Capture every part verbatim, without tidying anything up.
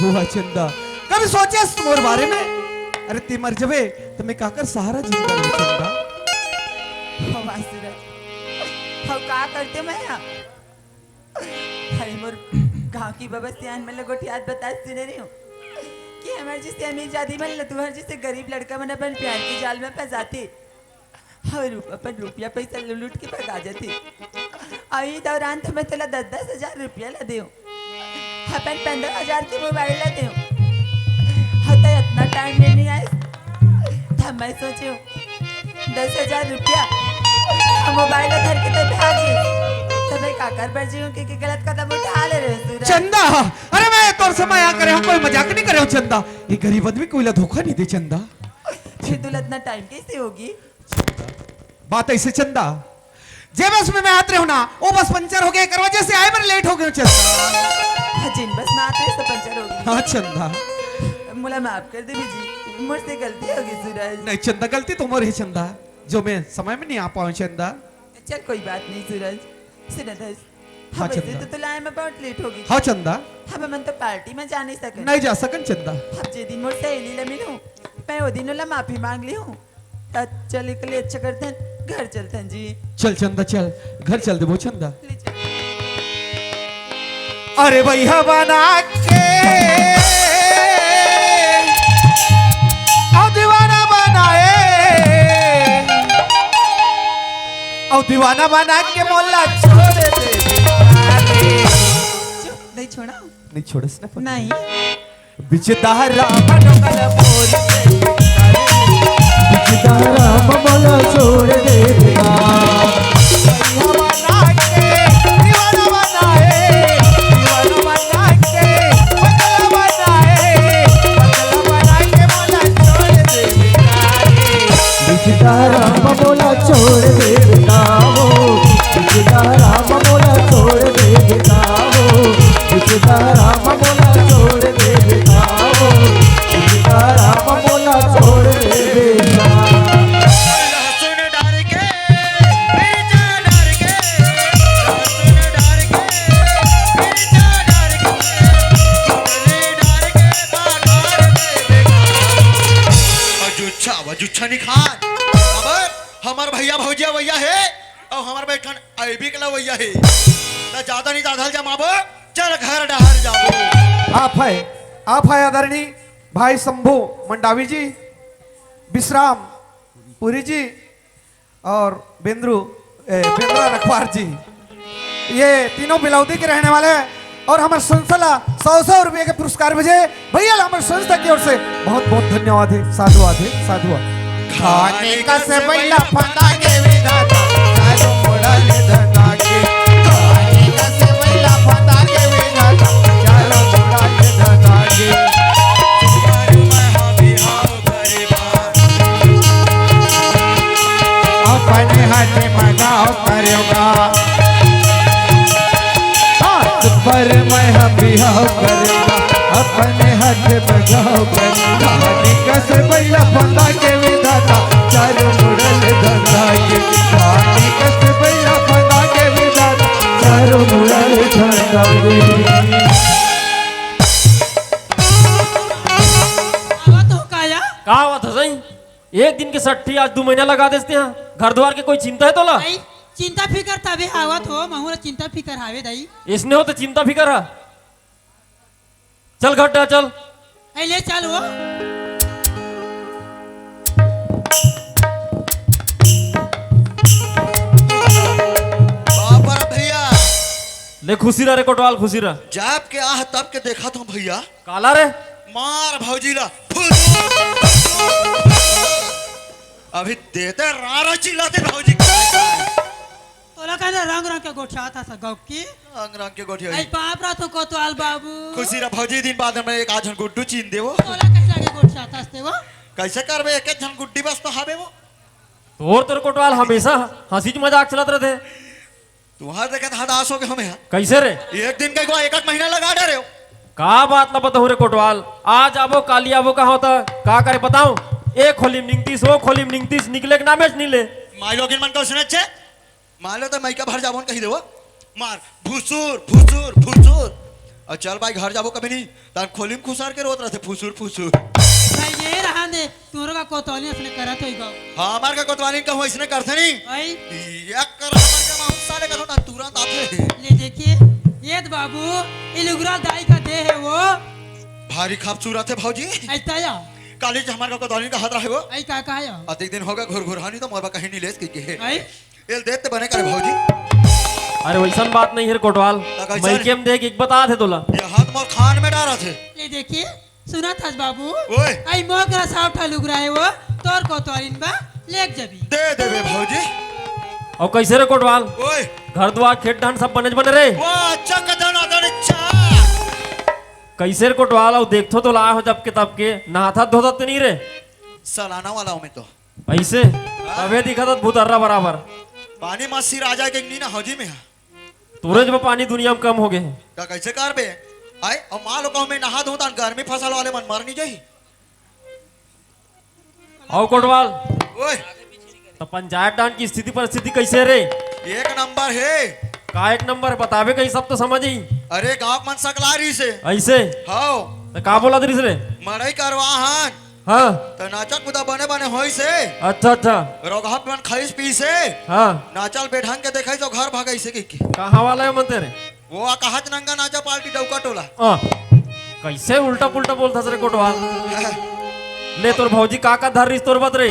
वाह चंदा, कभी सोचेस मोर बारे में? अरे ते मर जबे त मैं काकर सहारा जिंदा रहूं चंदा? हो वाह सूरज, हो का करते मैं हा? अरे मोर गांव की बबा सियान मन ल गोठियात बतात सुने रही हूँ कि हमर जैसे अमीर जादी मन ल तुहर जैसे गरीब लड़का मन अपन प्यार के जाल में फंसाते। अउ रू-, अपन रुपया पैसा लूट के भगा जाथे। अउ ई दौरान तो मैं तोला दस दस हजार रुपया ला देव, अपन पंद्रह हजार के मोबाइल ला देव। हाँ, तो इतना टाइम में नहीं आए, तब मैं सोचे दस हजार रुपया मोबाइल ला धर के तो भाग गए। तो मैं काकर बर जीऊँ के, के गलत कदम उठा ले रहे सूरज। चंदा, अरे मैं तोर से मया करे हूँ, कोई मजाक नहीं करे हूँ चंदा। ये गरीब आदमी कोई ला धोखा नहीं दे चंदा। फिर तू इतना टाइम कैसे होगी? बात ऐसे चंदा, जे बस में मैं आत रहे हूँ ना, वो बस पंचर हो गया, एकर वजह से आए बर लेट हो गए चंदा। हाँ, जिन बस में आत रहे, सब पंचर हो गए। हाँ चंदा। मोला माफ कर दे जी, मोर से गलती हो गई सूरज। नहीं चंदा, गलती तो मोर ही चंदा, जो मैं समय में नहीं आ पाऊँ चंदा। चल कोई बात नहीं सूरज, सुन दस। हाँ, हाँ, वैसे चंदा। तो तुला आए में बहुत लेट हो गई। हाँ चंदा। हम मन तो पार्टी में जा नहीं सकन। नहीं जा सकन चंदा। अब जे दिन मोर सहेली ले मिलूं, मैं वो दिन ओला माफी मांग ली हूँ। त चल, एकले अच्छा करथन, घर चलथन जी। चल चंदा, चल, घर चल देबो चंदा। ले चल। अरे भैया बना के, अब दीवाना बनाए, अब दीवाना बना के मोला छोड़ दे। चुप, नहीं छोड़ा। नहीं छोड़स ना पता। नहीं। बिच दहरा मनोगल मोर से, बिच दहरा मनोगल छोड़ दे बेटा। भैया बना के, दीवाना बनाए, दीवाना बना के, पगला बनाए, पगला बना के मोला छोड़ दे बेटा रे। बिच दहरा मनोगल छोड़ दे बेटा हो, बिच दहरा मनोगल छोड़ दे बेटा हो, बिच दहरा मनोगल छोड़ दे बेटा हो, बिच दहरा मनोगल छोड़ दे बेटा। लहसुन डार के, मिर्चा डार के, लहसुन डार के, मिर्चा डार के, चुल्ली डार के, बघार दे बेटा। अजुच्छा, अजुच्छा निखार। अब हमर भैया भौजिया भैया हे, अउ हमर बैठन अइबिक लवैया हे। त ज्यादा नहीं, ज्यादा जमाबो, चल घर डहर जाबो। आप है, आप है आदरणीय भाई शंभू मंडावी जी, विश्राम पुरी जी और बेंद्रू, ए, बेंद्रा रखवार जी, ये तीनों बिलौदी के रहने वाले हैं। और हमर संस्था ला सौ सौ रुपये के पुरस्कार भेजे भैया ला हमर संस्था की ओर से बहुत बहुत धन्यवाद है, साधुवाद है, साधुवाद। खाने का से बैला फंदा के विधाता, चारों मुड़ा ले धना के। खाने का से बैला फंदा के विधाता, चारों मुड़ा ले धना के। अपने हाथ में गाँव करेगा। हाथ पर मैं हम बिहाव करेगा, अपने हाथ में गाँव करेगा। कहानी कस बैला फंदा के विधाता, चारों मुड़ल धंधा के। कहानी कस बैला फंदा के विधाता, चारों मुड़ल धंधा के। आवत हो काया? का आवत हो सही? एक दिन के सट्ठी आज दू महीना लगा देस तेहा। घर द्वार के कोई चिंता है तोला? भाई, चिंता फिकर तबे आवत हो, महू ला चिंता फिकर हावे दाई। इसने हो तो चिंता फिकर हा। चल घर डा चल। ए, ले चल वो। बाबर भैया। ले खुशी रह रे कोटवाल, खुशी रह। जाप के आह तब के देखा था भैया। काला रे? मार भौजी ला। अभी देते रारा चिल्लाते भौजी। तोला कहना रंग रंग के गोठियात हस गौकी। रंग रंग के गोठिया। आई पाप रहा तो कोतवाल बाबू। खुशी रहा भौजी, दिन बाद में एक आध झन गुड्डू चीन देवो। तोला कैसे आगे गोठियात हस ते वो? कैसे करबे, एक एक झन गुड्डी बस तो हवे वो। तोर तोर कोटवाल हमेशा हंसी मजाक चलत रहते। तुहार देखत हदास हो गए हमें। कैसे रे? एक दिन के एक, एक महीना लगा डरे हो। का बात ला बताऊं रे कोटवाल, आज आबो काली आबो कहा होता, का करे बताऊं? एक खोली में निंगतीस, वो खोली में निंगतीस, निकले के नामे च नहीं ले। माई लोगिन मन को सुने छे, मान लो तो मइका भर जाबो न कही देवो, मार भुसुर भुसुर भुसुर। अउ चल भाई, घर जाबो कभी नहीं, तहान खोली म खुसर के रोत रथे, फुसुर फुसुर। भाई, ये रहा दे, तोरो का कोतवाली असने करत होई गो। हाँ, हमार का कोतवाली कहूँ अइसने करथे नहीं। भाई। एक कर हमार के मांसा ले करो ना, तुरंत आथे। ले देखिए, ये तो बाबू, ये लुगरा दाई का दे है वो। भारी खूबसूरत है भौजी। ऐसा या? काली जे हमार का कोतवाली का हाथ रहे वो। आई का कहा या? अतिक दिन होगा घुरघुरानी तो मोर बा कहीं नहीं लेस के, के है। आई? एल देते बने करे भौजी। अरे वैसन बात नहीं है रे कोटवाल। त कैसन? मइके म देख एक बता थे तोला। ये हाथ मोर खान में डारा थे। ले देखिए, सुनत हस बाबू। ओए। आई मोगरा सावठा लुगरा है वो, तोर कोतवालिन बा, लेक जबी। दे देबे भौजी। अउ कैसे रे कोटवाल? ओए। घर दुआर खेत धान सब बनेच बने रे? वाह, चक दन अदन चा। कैसे रे कोटवाल? अउ देखथो तो लाए हो जब के तब के, नहाथत धोथत तो नहीं रे? सलाना वाला हूँ मैं तो। ऐसे? हाँ। तभे दिखत हत भूतर्रा बराबर। पानी मस्सी राजा के नी ना हौजी में हा। तोरे जब पानी दुनिया में कम हो गए। त कैसे करबे? आए, अउ मान लो कहूँ मैं नहा दूँ, त गर्मी फसल वाले मन मर नहीं जाही। अउ कोटवाल। ओए। त पंचायत डांड की स्थिति परिस्थिति कैसे रे? एक नंबर है। का एक नंबर बताबे कहीं सब तो समझ ही। अरे गांव के मन सकला रही से। ऐसे? हाँ। त का बोला रही रे? मड़ई करवा हन। हाँ। त नाचा कूदा बने बने होइस हे। अच्छा, अच्छा। रोगहा मन खाइस पीस हे। हाँ। नाचा ल बेढंग के देखइस अउ घर भागइस हे कहिके। कहाँ वाला हे मन तेरे? वो अकहच नंगा नाचा पार्टी डौका टोला। हाँ। कैसे उल्टा पुल्टा बोलथस रे कोटवाल? ले तोर भौजी का का धर रिस तोर बत रे?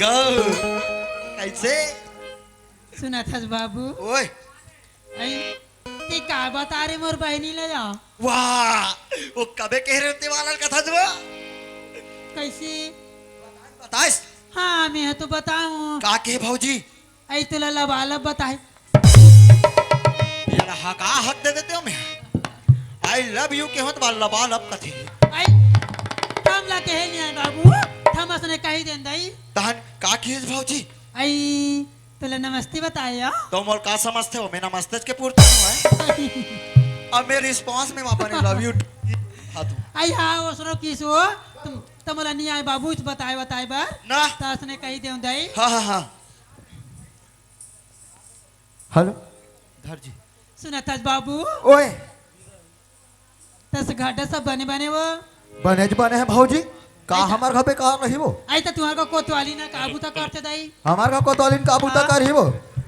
गौ। कैसे? सुनत हस बाबू? ओए। आई, ते का बता रे मोर बहिनी ले जा। वाह, वो कबे कहे रहे ते वाला कथा जो? कैसे? बताइस? हाँ, मैं तो बताऊँ। का कहे भौजी? आई तोला लबालब बताए। ये ला हका हक दे देते हो मैं। I love you के होत बा लबालब कथे। आई, हम ला कहे नहीं आए बाबू, हम असने कही देन दाई। तहन का कहिस भौजी? आई, तोला नमस्ते बताए या? तो मोर का समझते हो? मैं नमस्ते के पूर्ति हूँ, हैं? अब मेरे response में वहाँ पर love you हाथों। आई हाँ, वो सुनो किस वो, तुम, तुम बोला नहीं आए बाबू, इस बताए, बताए बार। ना। तास ने कही देऊं दाई। हाँ, हाँ, हाँ। हेलो। धर जी। सुनत हस बाबू? ओए। तस घर सब बने बने वो? बने ज बने हे भौजी। का ऐसा हमर घर बेकार रही वो? आई त तुहर का कोतवाली ना काबू त करते दाई। हमर का कोतवाली ना काबू त हाँ। करही वो?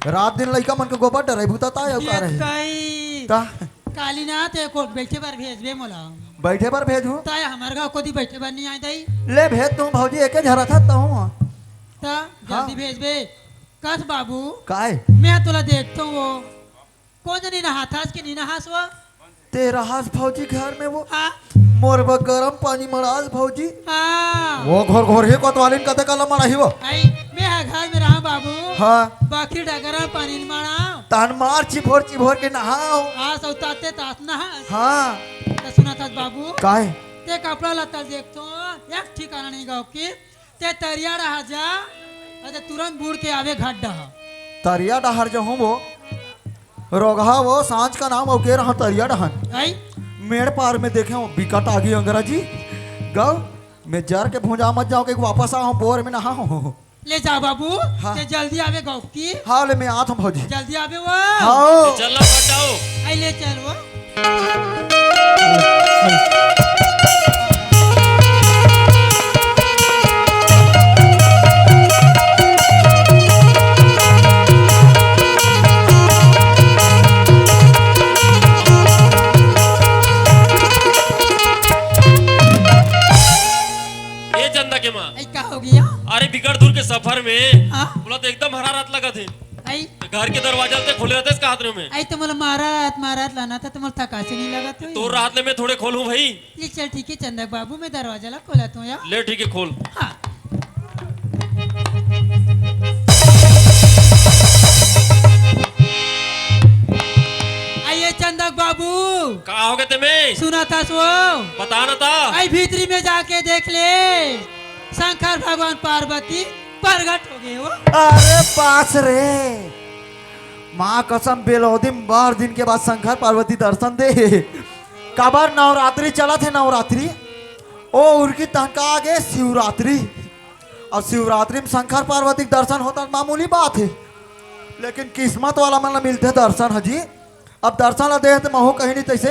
रात दिन लइका मन के गोबर डराई बुता ता अउ का ये रही? दाई। ता? काली ना ते को बैठे बर भेजबे मोला। बैठे बर भेजू? ता हमर का कोती बैठे बर नहीं आए दाई। ले भेज तू भौजी, एके झरा था तहूँ। ता जल्दी हाँ। भेजबे। कस बाबू? काय? मैं तोला देखतो वो। कोन जनी नहाथस कि नी नहास वो? ते रहस भौजी घर में वो। हाँ। मोर बर गरम पानी मड़ास भौजी। हाँ। वो घोर घोर ही कोतवालिन कते काला मड़ाही वो। आई, मैं हा घर में रहा बाबू। हाँ। बाकी डगरा पानी मड़ा। तहन मार चिभोर चिभोर के नहाओ। हाँ, सौताते तास नहा। हाँ। त सुनत हस बाबू। काय? ते कपड़ा लत्ता देखतो, एक ठिकाना नहीं गाँव की। ते तरिया डहर जा, अरे तुरंत बूड़ के आवे घाट डहर। तरिया डहर जहूँ वो, रोगहा वो, सांझ का नाम अउ के रहा तरिया डहर। आई? मेड़ पार में देखे हो, बिकट आगी अंगरा जी। गौ, मैं जर के भुंजा मत जाओ, कि वापस आओ, बोर में नहा हो। ले जा बाबू, हाँ। ते जल्दी आवे गौ की। हाँ, ले मैं आत हूँ भौजी। जल्दी आवे वो। हाँ। चल ना, फट जाओ। आई ले चल वो। ए चंदा के माँ। आई का हो गया? अरे बिकट दूर के सफर में हाँ? बोला तो एकदम हरारत लगत हे। आई। घर के दरवाजा ते खोले रहते इसका हाथ में। आई तो मोला मारत मारत लाना था, तो मोला थकासी नहीं लगत हुई। तो रात ले मैं थोड़े खोलूं भाई। ले चल ठीक है चंदक बाबू, मैं दरवाजा ला खोलत हूँ यार। ले ठीक है, खोल। हाँ। आइए चंदक बाबू। का हो गए ते में? सुना था सो। बता ना था। आई भीतरी में जाके देख ले, शंकर भगवान पार्वती प्रगट हो गए हो। अरे बास रे, माँ कसम, बेलौदी में बारह दिन के बाद शंकर पार्वती दर्शन दे। काबर नवरात्रि चलत हे, नवरात्रि। ओ उनकी तहन का आगे शिवरात्रि। अब शिवरात्रि में शंकर पार्वती के दर्शन होता मामूली बात हे, लेकिन किस्मत वाला मन ला मिलथे दर्शन ह जी। अब दर्शन ला दे हे त महू कहीं नहीं तैसे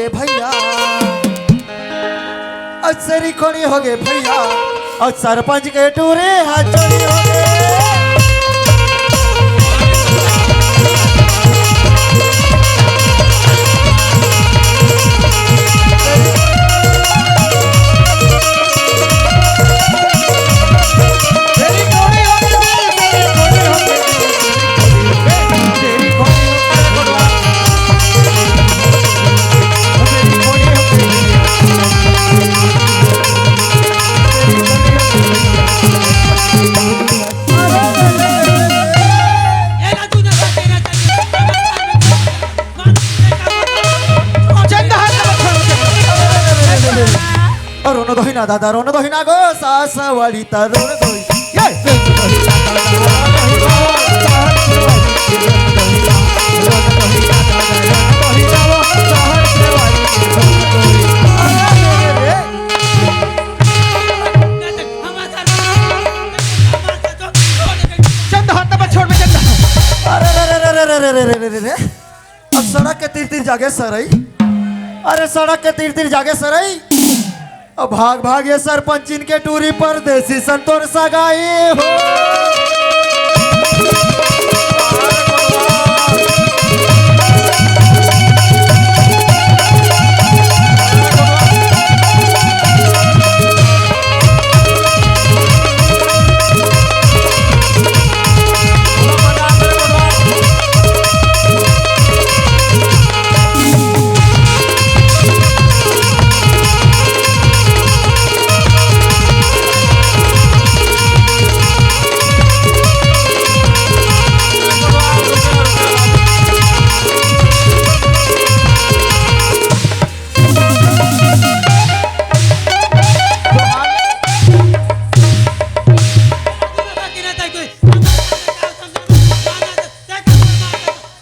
होगे भइया, अउ सेरी कोनी होगे भइया, अउ सरपंच के टूरी ह चोरी होगे। चंदा हाथ में छोड़ दे। अरे रोना दो ही ना दादा, रोना दो ही ना गो, सास वाली त रोना दो ही। ये। चंदा हाथ में छोड़ में चंदा। अरे रे रे रे रे रे रे रे रे रे। अब सड़क के तीर तीर जागे सरई। अरे सड़क के तीर तीर जागे सरई। अब भाग भाग ये सरपंचिन के टूरी परदेसी संतोर सगाई हो।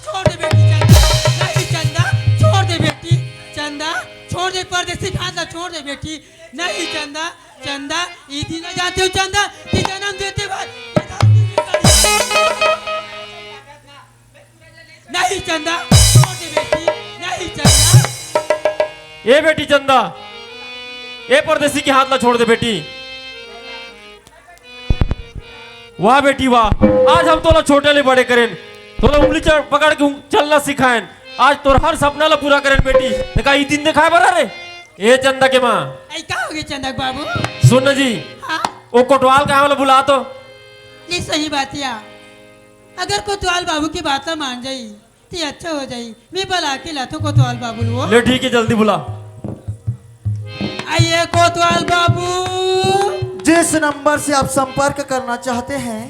छोड़ दे बेटी चंदा, नहीं चंदा, छोड़ दे बेटी चंदा, छोड़ दे परदेसी खाना, छोड़ दे बेटी, नहीं चंदा, चंदा, इदी न जाते हो चंदा, ती जनम देते बार, ये धरती में कभी नहीं चंदा, छोड़ दे बेटी, नहीं चंदा। ए बेटी चंदा, ए परदेसी के हाथ ला छोड़ दे बेटी। वाह बेटी वाह, आज हम तोला छोटे ले बड़े करेन, तोला उंगली च-, पकड़ के उंग-, चलना सिखाएन। आज तोर हर सपना ला पूरा करेन बेटी। ते का ई दिन देखाए बर रे? ए चंदा के माँ। ऐ का हो गया चंदा के बाबू? सुन न जी, हाँ? वो कोटवाल का वाला बुला तो। ये सही बात या। अगर कोटवाल बाबू की बात ला मान जाई, ते अच्छा हो जाई। मैं बला के लाथों कोतवाल बाबू ल वो। ले ठीक है, जल्दी बुला। आइए कोतवाल बाबू। जिस नंबर से आप संपर्क करना चाहते हैं,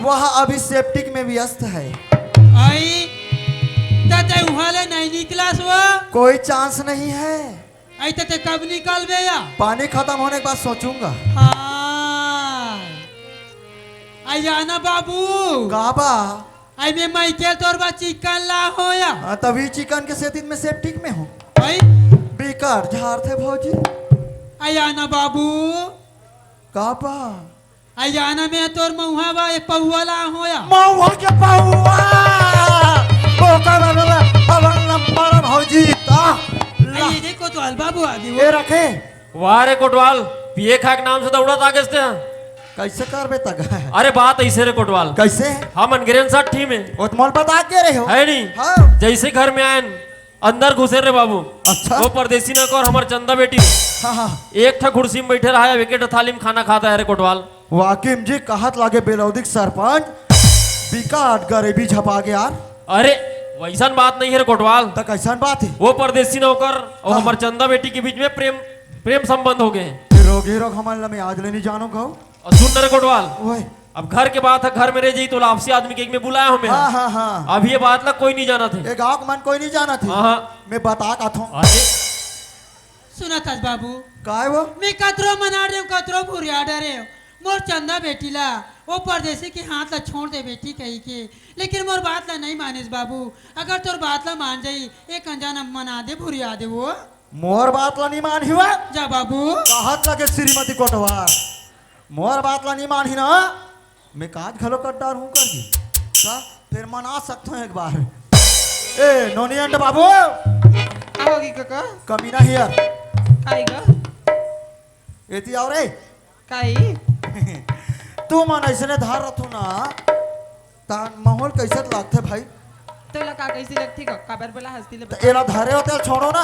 वह अभी सेप्टिक में व्यस्त है। आई, त ते उहाँ ले नहीं निकलास वो? कोई चांस नहीं है। आई, त ते कब निकलबे या? पानी खत्म होने के बाद सोचूंगा। हाँ। आई आना बाबू। का बा? आई मैं माइकल तोर बा चिकन ला हो या। हाँ, तभी चिकन के सेती में सेप्टिक में हूँ। बिकट झारथे भौजी। अया ना बाबू। का बा? अया ना, मैं तोर मउहा बा, एक पौवा ला होया। मउहा के पौवा। ओकर अलग, अलग नंबर है भौजी। ता ला। अये देखो तो अल बाबू आगे वो। ए रखे। वाह रे कोटवाल, पिए खाए के नाम से दौड़त आ गेस ते। कैसे करबे तक? अरे बात ऐसे रे कोटवाल। कैसे? हम अनगिरे हन साठ ठी में। वो तो मोल बता के रहे हो। है नी? हाँ। जैसे घर में आयन, अंदर घुसे रे बाबू। अच्छा। वो परदेसी नौकर हमर चंदा बेटी। हाँ, हाँ। एक ठा कुर्सी में बैठे रहा है, एक ठा थाली में खाना खाता है रे कोटवाल। वाकिम जी कहत लागे बेलौदी के सरपंच, बिकट गरीबी झपा गे यार। अरे, वैसन बात नहीं है रे कोटवाल। त कैसन बात है? वो परदेसी नौकर और हाँ। हमर चंदा बेटी के बीच में प्रेम, प्रेम संबंध हो गए। फिर रोगी रोग हमन लमे आज ले नहीं जानो गौ। और सुन न रे कोटवाल, ओए। अब घर के बात है, घर में रह जाई तो आपसी आदमी के एक में बुलाया हूँ मैं। हाँ, हाँ, हाँ। अब ये बात ला कोई नहीं जाना थे। ये गाँव के मन कोई नहीं जाना थे। हाँ, हाँ। मैं बता का थो। अरे। सुनत हस बाबू। काय वो? मैं कतरो मना रहे हूँ, कतरो भुरिया डरे हूँ। मोर चंदा बेटी ला, वो परदेसी के हाथ ला छोड़ दे बेटी कही के। लेकिन मोर बात ला नहीं मानिस बाबू। अगर तोर बात ला मान जाई, एक अनजान मना दे, भुरिया दे वो। मोर बात ला नहीं मानही वा? जा बाबू। कहत लगे श्रीमती कोटवार। मोर बात ला नहीं मानही ना, मैं काज घलो कर डार हूँ कर दी। का? फिर मना सकते हैं एक बार। ए, नोनी अंड बाबू। का होगी काका? कमीना हियर। काई गा? एती आओ रे। काई? तू मन ऐसने धार रथू ना, तान माहौल कैसे लागथे भाई? तोला का कैसे लगथे ग? काबर बोला हंसती ले त बता। एला धरे हो तेल छोड़ो ना।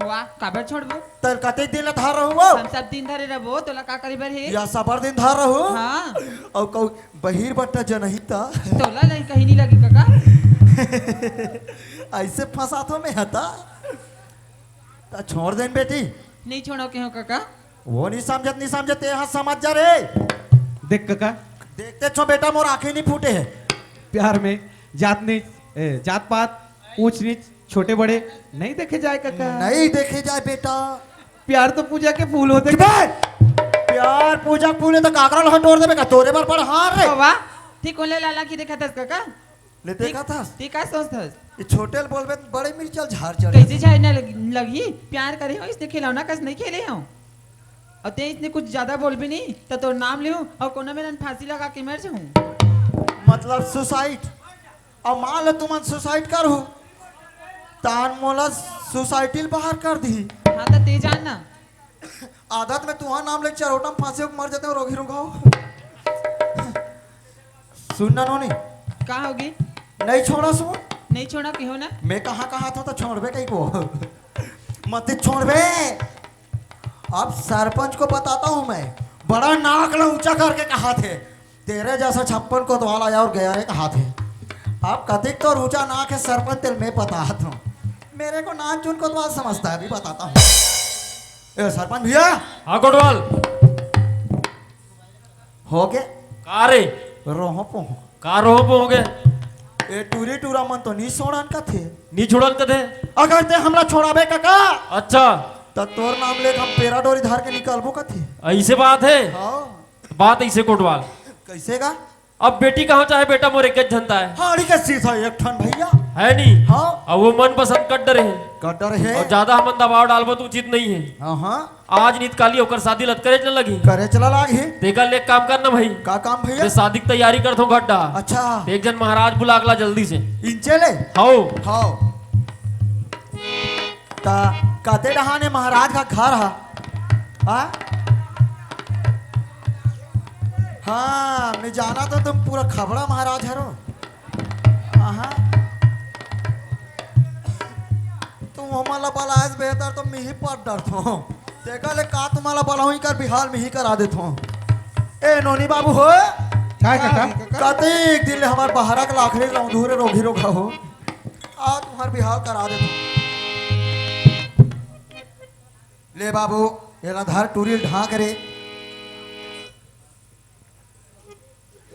वाह, काबर छोड़बो? तेल कतेक दिन ले धार रहू हो? हम सब दिन धरे रहबो, तोला का करे बर हे? या सबर दिन धार रहू? हाँ। अउ कहू बहिर बट्टा जनही त? तोला नहीं कहीं नहीं लगी काका। ऐसे फंसा थो मैं हता। त छोड़ देन बेटी। नहीं छोड़ो के हो काका। वो नहीं समझत, नहीं समझत, ते हा समझ जा रे। देख काका। देखते छो बेटा, मोर आंखें नहीं फूटे है। प्यार में जात नीच, ए, जात पात, ऊंच नीच, छोटे बड़े नहीं देखे जाए काका। नहीं देखे जाए बेटा। प्यार तो पूजा के फूल होते। चुप है। प्यार पूजा के फूल है तो काकरा ला हटोर देबे का? तोरे बर बड़ हार रे। वाह, ठीक ओले लाला की देखा था काका। ले देखा था? ते का सोचथस? ये छोटे ल बोलबे त बड़े मिर्चल झार चढ़े। कैसे झार न लग-, लगही? प्यार करे हो, इसने खिलौना कस नहीं खेले हो। और ते इसने कुछ ज्यादा बोल भी नहीं, तो तोर नाम ले हूँ और कोनो मेरन फांसी लगा के मर जाऊँ। मतलब सुसाइड। अब मान लो तुमन सुसाइड कर हो, तान मोला सोसाइटी ल बाहर कर दी। हाँ, तो ते जान ना। आदत में तुहार नाम लेके चरोटा में फांसी होके मर जाते हो, रोगी रुघाओ। सुन ना नोनी। का होगी? नहीं छोड़ा सुन। नहीं छोड़ा कहो ना। मैं कहाँ कहाँ था तो छोड़बे कहीं को। मत छोड़बे। अब सरपंच को बताता हूँ मैं। बड़ा नाक ला ऊंचा करके कहा थे, तेरे जैसा छप्पन कोतवाल आया और गया रे कहा थे। अब कतिक तो ऊंचा नाक है सरपंच, तेल मैं बताता हूँ। मेरे को नानचुन कोतवाल समझता है, अभी बताता हूँ। ए, सरपंच भैया। हाँ, कोटवाल। हो गे? का रे? रोहो पोहो। का रोहो पोहो गे? ए, टूरी टूरा मन तो नी छोड़न कथे। नी छोड़न कथे? अगर ते हमला छोड़ाबे काका। अच्छा। त तोर नाम लेके हम पेरा डोरी धार के निकलबो कथे। ऐसे बात है? हाँ। बात ऐसे कोटवाल। कैसे का? अब बेटी कहाँ चाहे बेटा मोर एक झनता है। हाड़ी के सीधा एक ठन भैया। है नी? हाँ। अब वो मनपसंद कट डरे है। कट डरे है। और ज्यादा हमन दबाव डालबो तो उचित नहीं है। हाँ, हाँ। आज नित काली ओकर शादी लत करे चला लगी। करे चला लाग ही। तेकर ले एक काम करना भाई। का काम भैया? मैं शादी की तैयारी करत हूँ घड्डा। अच्छा। एक जन महाराज बुला के ला जल्दी से। इंचे ले? हाओ। हाओ। ता कते डहाने महाराज का घर हा? हाँ? हाँ, मैं जाना तो तुम पूरा खबड़ा महाराज हरो। हाँ, हाँ। तुम हमला बलायस बेहतर तो मिही पट डरथो। तेका ले का तुम्हाला बलाऊं कर बिहार में ही करा देथो। ए नोनी बाबू हो। काय काका? कते एक दिन ले हमार बहरा के लाखरे लौंधू रे रोगी रोगा हो। आ तुम्हार बिहाव करा देथो। ले बाबू, एला धर टूरी ढांक रे। ए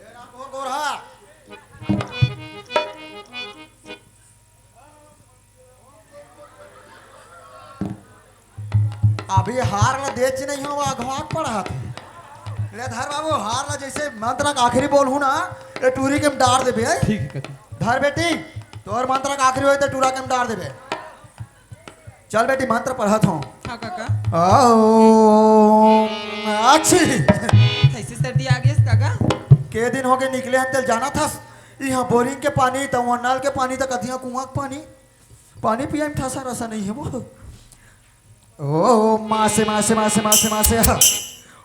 राम भोर गोरहा। अभी हार ला देच नहीं हो, अघवान पड़त हे। ले धर बाबू, हार ला जैसे मंत्र का आखिरी बोल हूँ ना, ये टूरी के में डार देबे, हैं? ठीक है, कथी? धर बेटी, तोर मंत्र का आखिरी होए तो टूरा के में डार देबे। चल बेटी, मंत्र पढ़त हूँ। हाँ काका। ओम। अच्छी। कैसे सर्दी आ गई काका? के दिन हो गए निकले हन, तेल जाना था। यहाँ बोरिंग के पानी तो वहाँ नल के पानी तो कथिया कुआं के पानी, पानी पिए में ठसा रसा नहीं है वो। ओम मासे मासे मासे मासे मासे।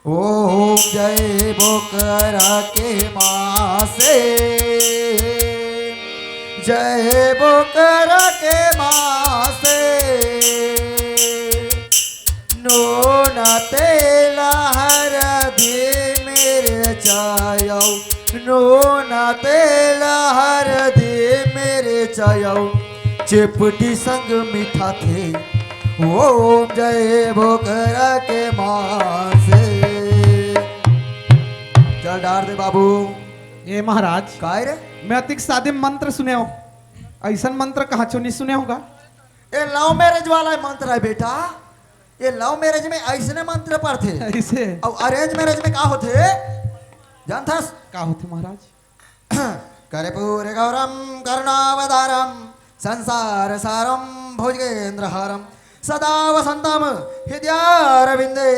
ओम जय बोकरा के मासे, जय बोकरा के मासे। नून तेल हरदी मिर्चायौ, नून तेल हरदी मिर्चायौ, चिपटी संग मिठाथे। ओम जय बोकरा के मासे। चल डार दे बाबू। ए महाराज, काय रे? मैं अतिक सादे मंत्र सुने हो, ऐसन मंत्र कहाँ चो नहीं सुने होगा। ए लव मैरिज वाला मंत्र है बेटा। ये लव मैरिज में ऐसने मंत्र पढ़थे। ऐसे और अरेंज मैरिज में का होथे जानथस? का होथे महाराज? कर्पूर गौरम करुणावतारम संसार सारम भुजगेंद्र हारम सदा वसंतम हृदयारविंदे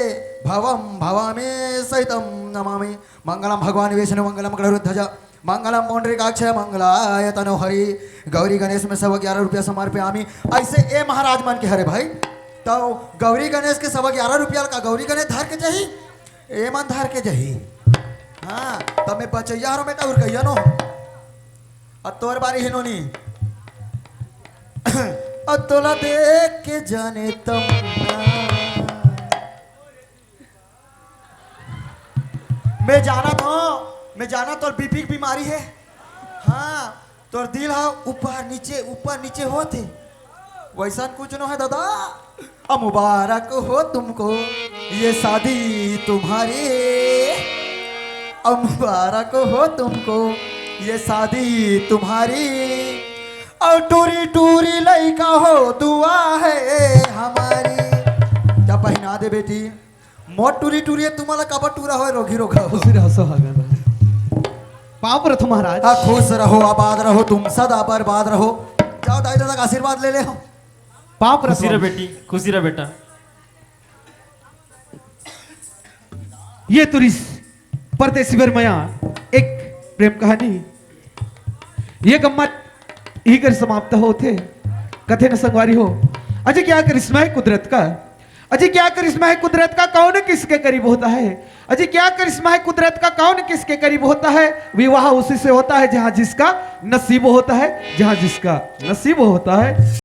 भवम भवामी सहितम नमामि। मंगलम भगवान विष्णु मंगलम गरुड़ध्वज मंगलम पुंडरीकाक्ष मंगलाय तनोहरि। गौरी गणेश में सब ग्यारह रुपया समर्पयामि। ऐसे ए महाराज मन के हरे भाई, तो गौरी गणेश के सब ग्यारह रुपया का गौरी गणेश धर के जाही, ए मन धर के जाही। हाँ, तो मैं बचैया हरो बेटा, उर कहिया नो। अब तोर बारी है नोनी। अब तोला देख के जाने तम ना। मैं जाना था, मैं जाना तोर बीपी की बीमारी है। हाँ, तोर दिल हा ऊपर नीचे ऊपर नीचे होथे। वैसन कुछ नो है दादा। अब मुबारक हो तुमको ये शादी तुम्हारी, अब मुबारक हो तुमको ये शादी तुम्हारी। और टूरी टूरी लइका हो दुआ है हमारी। क्या पहना दे बेटी? मोर टूरी टूरी है, तुम्हारा कबर टूरा हो, रोगी रोगा हो। खुशी रहो, सुहागन रहो। पाँव परत हो महाराज। हाँ, खुश रहो, आबाद रहो, तुम सदा बर्बाद रहो। जाओ दाई दादा का आशीर्वाद ले ले हो। पाँव परत खुशी रह हो। बेटी, खुशी रह बेटा। ये तुरी परदेसी बर मया एक प्रेम कहानी। ये गम्मत यही कर समाप्त होथे। कथे न संगवारी हो, अजी क्या करिश्मा है कुदरत का, अजी क्या करिश्मा है कुदरत का, कौन किसके करीब होता है, अजी क्या करिश्मा है कुदरत का, कौन किसके करीब होता है। विवाह उसी से होता है जहाँ जिसका नसीब होता है, जहाँ जिसका नसीब होता है।